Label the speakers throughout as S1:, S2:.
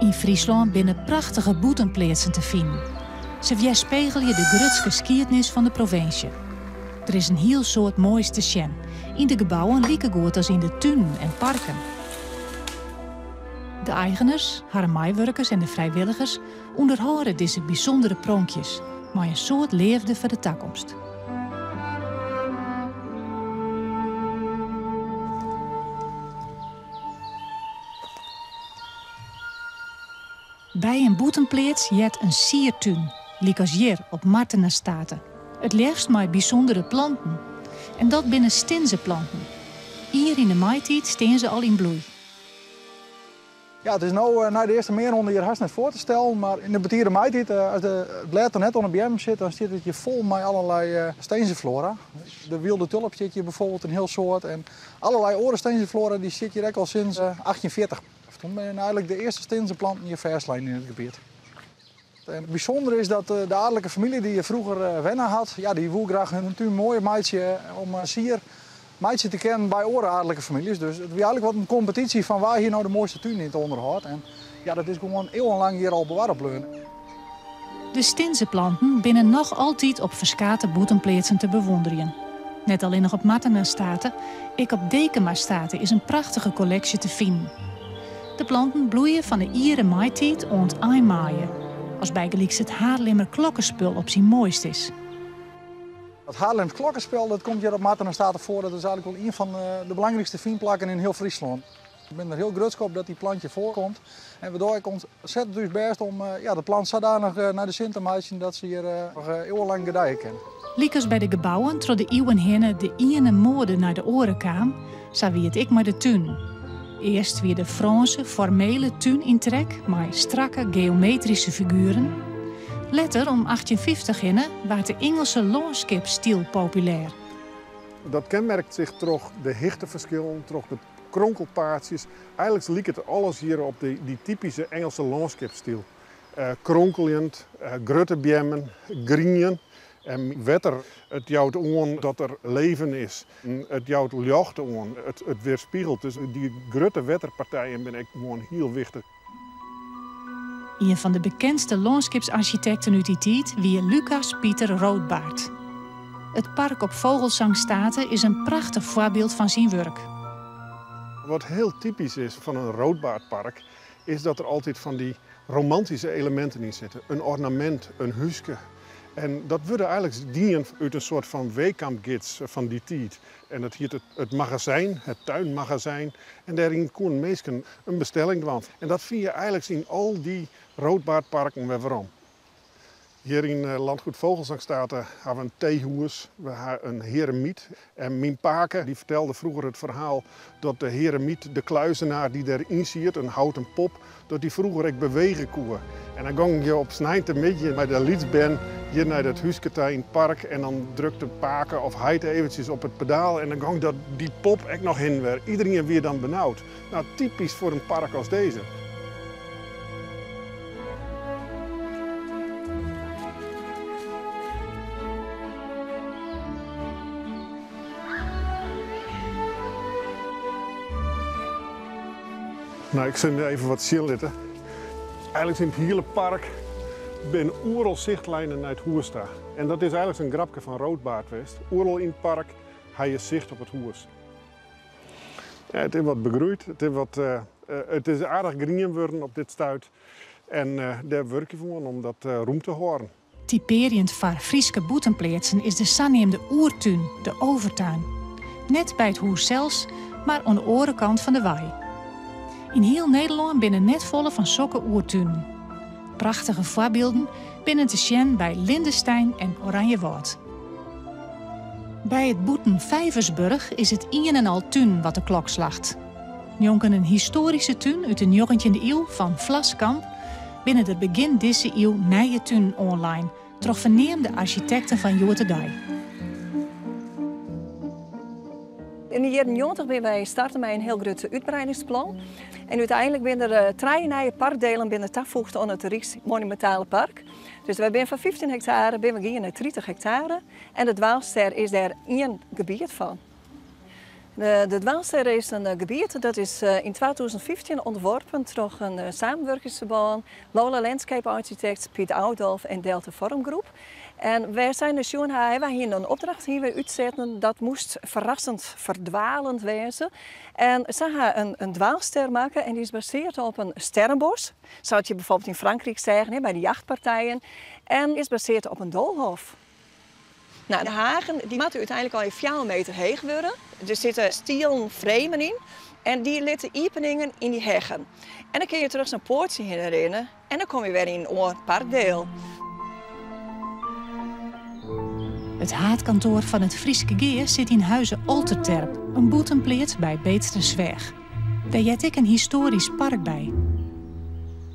S1: Yn Fryslân binne prachtige bûtenpleatsen te finen. Se wjerspegelje de grutske skiednis fan de provinsje. Der is in hiel soad moais te sjen, yn de gebouwen likegoed as yn de tunen en parken. De eigeners, harren meiwurkers en de frijwilligers ûnderhâlde dizze bysûndere pronkjes mei in soad leafde foar de takomst. By in bûtenpleats heart in siertún, lykas hjir op Martenastate. It leafst mei bysûndere planten. En dat binne stinzeplanten. Ier yn de maitiid stean se al yn bloei.
S2: Ja, it is no nei de earste meanronde hjir hast net foar te stellen, mar yn de betide maitiid, as de it blêd noch net oan de beammen sit, dan stiet it hjir fol mei allerlei stinzeflora. De wylde tulp stiet hjir bijvoorbeeld in hiel soad en allerlei oare stinzeflora dy stiet hjir ek al sinds 1840. Toen binne eigenlik de earste stinzeplanten hjir fêstlein yn it gebiet. En it bysûndere is dat de adelike famylje dy't hjir froeger wenne hat, ja, dy woe graach hun tún moaier meitsje om sier meitsje te kinnen by oare adelike famyljes. Dus it wie eigenlik wat in kompetysje fan wa hie no de moaiste tún yn it ûnderhâld. En ja, dat is gewoan iuwenlang hjir al bewarre bleaun.
S1: De stinzeplanten binne noch altyd op ferskate bûtenpleatsen te bewûnderjen. Net allinnich op Martenastate, ek op Dekemastate is in prachtige kolleksje te finen. De planten bloeie fan 'e iere maitiid oant ein maaie, as bygelyks it Haarlimmer klokkespul op syn moaist is.
S2: Dat Haarlims klokkespul dat komt hjir op Martenastate foar. Dat is eigenlik wol ien fan de belangrykste fynplakken yn hiel Fryslân. Ik bin der hiel grutsk op dat dy plant hjir foarkomt. En we dogge ek ontzettend ús bêst om ja, de plant sadanich nei de sin te meitsjen dat se hjir noch iuwenlang gedije kin.
S1: Lykas by de gebouwen troch de iuwen hinne de iene moade nei de oare kaam, sa wie it ek mei de tunen. Earst wie de Frânse formele tún yn trek mei strakke geometryske figueren. Letter, om 1850 hinne, waard de Ingelse lânskipsstyl populêr.
S3: Dat kenmerkt sich troch de hichteferskillen, troch de kronkelpaadsjes. Eigenlik liket alles hjir op dy typyske Engelse lânskipsstyl. Kronkeljend, grutte beammen, grien en wetter. It jout oan dat der leven is. It jout ljocht oan, it weerspiegelt. Dus dy grutte wetterpartijen binne ek gewoan hiel wichtich.
S1: Ien fan de bekendste lânskipsarsjitekten út dy tiid wie Lucas Pieter Roodbaard. It park op Fogelsanghstate is in prachtich foarbyld fan syn wurk.
S3: Wat hiel typysk is fan in Roodbaardpark is dat der altyd fan dy romantyske eleminten yn sitte. In ornamint, in húske. En dat wurde eigenlik dien út in soart fan Wehkamp-gids fan dy tiid. En dat hiet it magazijn, het tuinmagazijn. En dêryn koenen minsken in bestelling dwaan. En dat fine je eigenlik yn al dy Roodbaardparken wer werom. Hjir yn Landgoed Fogelsanghstate ha we in teehûs, we ha in heremiet. En myn pake dy fertelde froeger it ferhaal dat de heremiet, de kluizenaar dy't dêryn siet, in houten pop, dat dy froeger ek bewege koe. En dan gongen je op sneintemiddei mei de lytsbern hjir nei dat húske ta yn it park en dan drukte pake of heit eventsjes op it pedaal en dan gong dat dy pop ek noch hinne wer. Iderien wie dan benaud. Nou, typysk foar in park as dizze. Nou, ik sil even wat sjen litte. Eigenlik yn it hiele park binne oeral sichtlijnen nei it hûs ta. En dat is eigenlik in grapke fan Roodbaard west. Oeral yn it park ha je sicht op it hûs. Ja, it is wat begroeid, it is, wat, it is aardich grien wurden op dit stuit. En dêr wurkje we oan om dat rûm te hâlden.
S1: Typearjend foar Fryske bûtenpleatsen is de saneamde oertún, de overtuin. Net by it hûs sels, mar oan de oare kant fan de wei. Yn hiel Nederlân binne net folle fan sokke oertunen. Prachtige foarbylden binne te sjen by Lindestein en Oranjewâld. By it bûten Vijversburg is it ien en al tún wat de klok slacht. Njonken in histoaryske tún út de njoggentjinde iuw fan Vlaskamp binne der begjin dizze iuw nije tunen oanlein troch ferneamde arsjitekten fan hjoed-de-dei.
S4: Yn de jierren 90 binne wy starten mei in hiel grut útwreidingsplan. En úteinlik binne der trije nije parkdelen binne tafoegd oan it Ryksmonumintale Park. Dus wy binne fan 15 hektare binne we gien nei 30 hektare en de Dwaalster is dêr ien gebiet fan. De Dwaalster is in gebiet dat is yn 2015 ûntworpen troch in samenwurkingsferbân Lola Landscape Architects, Piet Oudolf en Delta Vormgroep. En wêr sy nei sjoen ha, wy hiene in opdracht hiene wy útsetten, dat moast ferrassend ferdwalend wêze. En sy ha in dwaalster makke en dy is basearre op in sterrenbos, sa't je bijvoorbeeld yn Frankryk seagen by de jachtpartijen, en is basearre op in doolhof. Nou, de hagen dy moatte úteinlik al 4 meter heech wurde. Der sitte stielen framen yn en dy litte iepeningen yn dy heggen. En dan kinne je troch sa'n poartsje hinne rinne en dan komme je wer yn in oar parkdiel.
S1: It haadkantoar fan it Fryske Gea sit yn Huize Olterterp, in bûtenpleats by Beetstersweach. Dêr heart ek in histoarysk park by.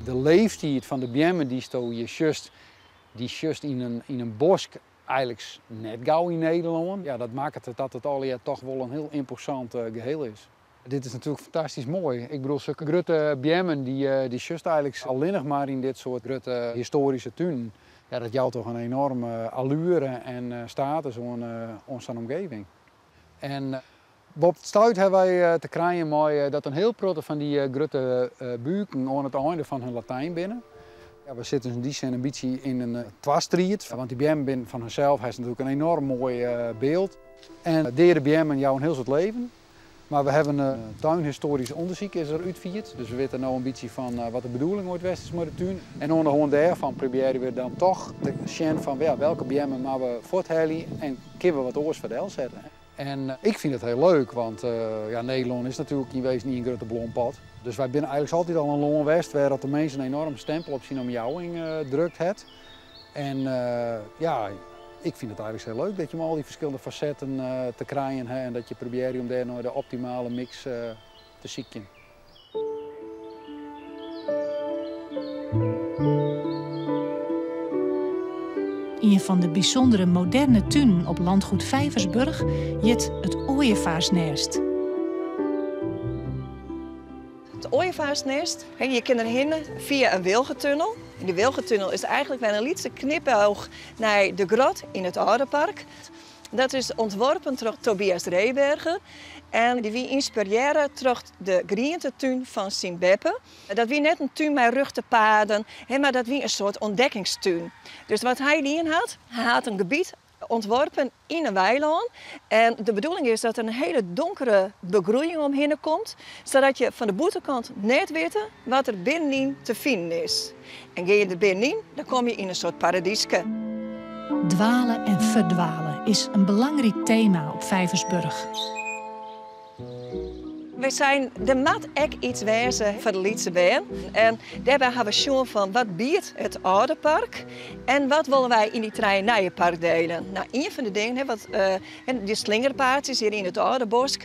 S5: De leeftiid fan de beammen dy'tsto hjir sjochst, dy sjochst yn in bosk eigenlik net gau yn Nederlân. Ja, dat makket it dat it allegear toch wol in hiel ymposant geheel is. Dit is natuerlik fantastysk moai. Ik bedoel, sokke grutte beammen dy sjochst eigenlik allinnich mar yn dit soart grutte histoaryske tunen. Ja, dat jout toch in enoarme alluere en status oan sa'n omgeving. En op it stuit hawwe wy te krijen mei dat in hiel protte fan dy grutte buken oan it einde fan hun Latijn binne. Ja, we sitte yn dy sin in bytsje yn in twastriid, want dy beammen binne fan harsels hast natuerlik in enoarm moai byld. En deade beammen jouwe in hiel soad leven. Mar we hawwe in tuinhistoarysk ûndersyk is der útfierd, dus we witte no in bytsje fan wat de bedoeling oait west is mei de tún. En oan de hân dêrfan probearje we dan toch te sjen fan ja, welke beammen moatte we fuorthelje en kinne we wat oars foar delsette. En ik fyn it hiel leuk, want ja, Nederlân is natuerlik yn wezen ien grutte blompot. Dus wy binne eigenlik altyd al in lân west wêr dat de mins in enoarm stempel op syn omjouwing drukt hat. En ja, ik fyn it eigenlik hiel leuk dat je mei al dy ferskillende fasetten te krijen ha en dat je probearje om dêr nei de optimale mix te sykjen.
S1: Ien fan de bysûndere moderne tunen op Landgoed Vijversburg hjit it Ooievaarsnêst.
S4: It Ooievaarsnêst, je kinne derhinne fia in wilgetunnel. En dy wilgetunnel is eigenlik wer in lytse knipoach nei de grot yn it âlde park. Dat is ûntworpen troch Tobias Rehberger en dy wie ynspirearre troch de grientetún fan syn beppe. Dat wie net in tún mei rjochte paden, mar dat wie in soart ûntdekkingstún. Dus wat hy dien hat, hy hat in gebiet ûntworpen yn in weilân en de bedoeling is dat der in hiele donkere begroeiïng omhinne komt, sadat je fan de bûtenkant net witte wat der binnenyn te finen is. En gean je der binnenyn, dan komme je yn in soart paradyske.
S1: Dwale en ferdwale is in belangryk tema op Vijversburg.
S4: Wy seinen, der moat ek iets wêze foar de lytse bern. En dêrby hawwe we sjoen fan wat biedt it âlde park en wat wolle wy yn dy trije nije parkdelen. Nou, ien fan de dingen, hè, wat, dy slingerpaadsjes hjir yn it âlde bosk.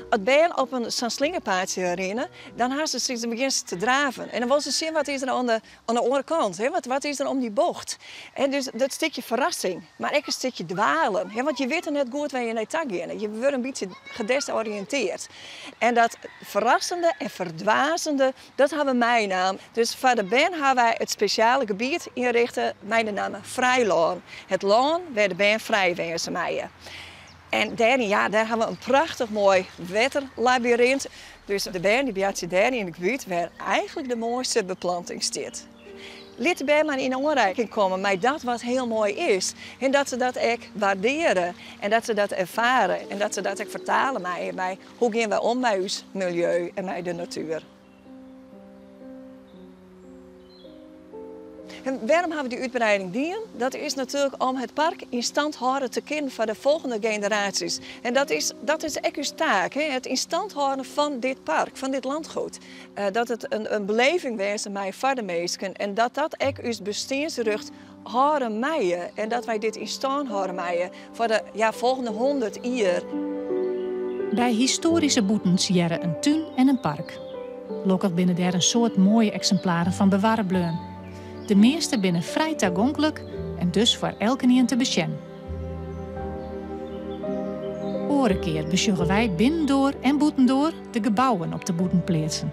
S4: As bern op in sa'n slingerpaadsje rinne, dan ha se se begjinne se te draven. En dan wolle se sjen wat is der oan de, oan de oare kant, hè, wat is der om dy bocht. En dus dat stikje ferrassing, mar ek in stikje dwalen. Hè, want je witte net goed wêr je nei ta geane. Je wurde in bytsje gedesoriïntearre. En dat ferrassende en ferdwazende, dat hawwe we meinaam. Dus foar de bern hawwe wy it spesjale gebiet ynrichte mei de namme Frijlân. It lân wêr de bern frij wêze meie. En dêryn, ja, dêr hawwe we in prachtich moai wetterlabyrint. Dus de bern dy boartsje dêr yn it gebiet wêr eigenlik de moaiste beplanting stiet. Lit de bern mar yn oanrekking komme mei dat wat hiel moai is. En dat se dat ek waardeare en dat se dat erfare en dat se dat ek fertale meie mei hoe gean wy om mei ús miljeu en mei de natuer. En wêrom hawwe we dy útwreiding dien? Dat is natuerlik om it park yn stand hâlde te kinnen foar de folgjende generaasjes. En dat is ek ús taak, hè? It yn stand hâlden fan dit park, fan dit landgoed. Dat it in beleving wêze mei foar de minsken en dat dat ek ús besteansrjocht hâlde meie. En dat wy dit yn stân hâlde meie foar de, ja, folgjende 100 jier.
S1: By histoaryske bûtens hearre in tún en in park. Lokkich binne dêr in soad moaie eksimplaren fan bewarre bleaun. De measte binne frij tagonklik en dus foar elkenien te besjen. Oare kear besjogge wy binnendoar en bûtendoar de gebouwen op de bûtenpleatsen.